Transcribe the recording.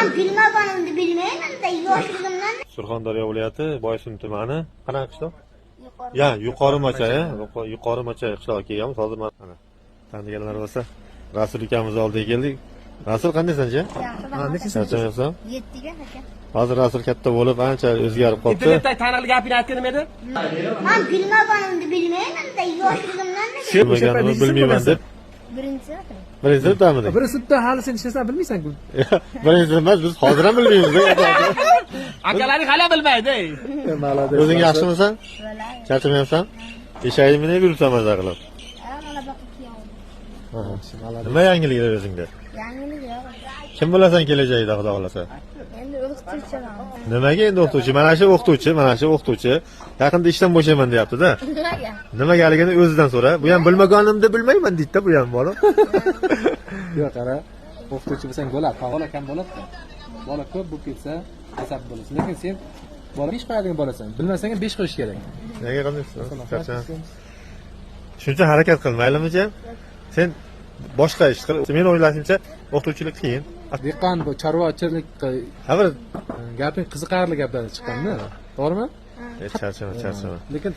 Man bilmaganimni bilmayman-da, yoshligimdan. Surxondaryo viloyati, Boysun tumani. Qanaqa qishloq? Yuqori. Ya, Yuqori Machay, Yuqori Machay qishlog'iga kelganmiz. Hozir mana taniganlar bo'lsa, Rasul ukamiz oldiga keldik. Rasul, qandaysan, jiyan? Yaxshi. Charchamayapsan? Yettiga aka. Hozir Rasul katta bo'lib, ancha o'zgarib qolibdi. Internetda taniqli gapingni aytgan nima edi? Man bilmaganimni bilmayman-da, yoshligimdan. Bilmaganimni bilmayman deb. Birinchi sinf. Birinchi sinfdamidik? Birinchi sinfda hali sen hech narsani bilmaysan-ku. Birinchi sinf emas, biz hozir ham bilmaymiz. Akalaring hali bilmaydi. O'zing yaxshimisan? Charchamayapsan? Eshagingni minib yuribsan maza qilib. Mana boqib kuyovim. Nima yangiliklar o'zingda? Yangilik yo'q. Kim bo'lasan kelajakda, Xudo xohlasa? Endi o'qituvchiman. Nimaga endi o'qituvchi? Mana shu o'qituvchi, mana shu o'qituvchi yaqinda ishdan bo'shayman deyapti-da. Nimaga? Nimagaligini o'zidan so'ra. Bu ham bilmaganimda bilmayman deydi-da, bu ham bola. Yo'q, qara, o'qituvchi bo'lsang bo'ladi. Bola kam bo'ladi-da. Bola ko'p bo'lib ketsa, asab bo'lasan. Lekin sen bola 5 qo'yadigan bo'lasan. Bilmasang ham 5 qo'yish kerak. Nega qandaysiz? Charchamayapsan? Shuncha harakat qil, maylimi, jiyan? Sen boshqa ish qil. Men o'ylashimcha, o'qituvchilik qiyin. Dehqon bu chorvachilik. Ha, bir Gaping qiziqarli gaplar chiqqanda. To'g'rimi? Charchama, charchama. Lekin